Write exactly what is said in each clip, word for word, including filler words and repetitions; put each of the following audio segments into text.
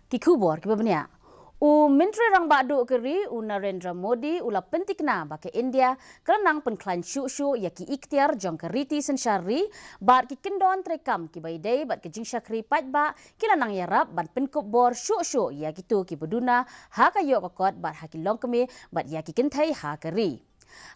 Ki khubor kiba bniah. U Myntri Rangbah Duh ka ri, u Narendra Modi, u la pyntikna ba ka India ka la nang pynkhlaiñ shuh shuh ïa ki ikhtiar jong ka riti synshar ri bad ki kyndon treikam kiba ïadei bad ka jingshakri paidbah ki la nang ïarap ban pynkup bor shuh shuh ïa kito kiba duna ha ka ïoh ka kot bad ha ki longkmie bad ïa ki kynthei ha ka ri.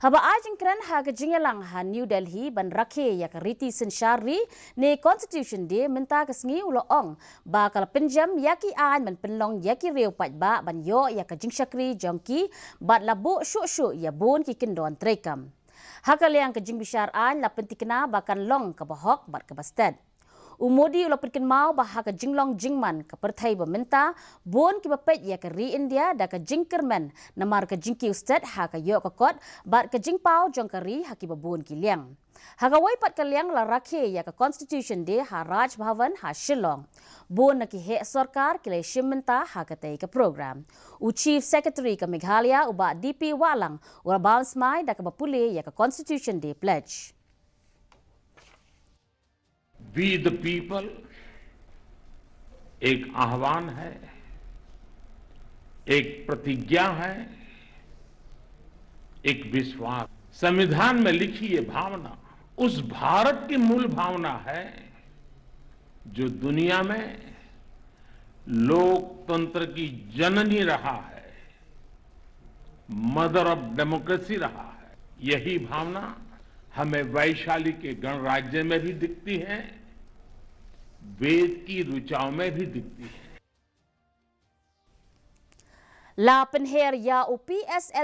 Haba ai jingkren ha ka jingïalang ha New Delhi ban rakhe ïa ka riti synshar ri ne Constitution Day mynta ka sngi, u la ong ba ka la pynjem ïa ki aiñ ban pynlong ïa ki riew paidbah ban ïoh ïa ka jingshakri jong ki bad la buh shuh shuh ïa bun ki kyndon treikam. Ha ka liang ka jingbishar aiñ la pyntikna ba kan long kaba hok bad kaba stet. U Modi u la pynkynmaw ba ha ka jinglong jingman ka pyrthei ba mynta, bun kiba peit ïa ka ri India da ka jingkyrmen namar ka jingkiew stet ha ka ïoh ka kot bad ka jingpaw jong ka ri ha kiba bun ki liang. Ha kawei pat ka liang, la rakhe ïa ka Constitution Day ha Raj Bhavan ha Shillong. Bun na ki heh sorkar ki la ïashim bynta ha katei ka program. U Chief Secretary ka Meghalaya, u Bah D P Wahlang, u la bam smai da kaba pule ïa ka Constitution Day Pledge. We the people एक आह्वान है, एक प्रतिज्ञा है, एक विश्वास। संविधान में लिखी ये भावना उस भारत की मूल भावना है जो दुनिया में लोकतंत्र की जननी रहा है, मदर ऑफ डेमोक्रेसी रहा है। यही भावना हमें वैशाली के गणराज्य में भी दिखती है, वेद की ऋचाओं में भी दिखती है। La pynher ïa u P S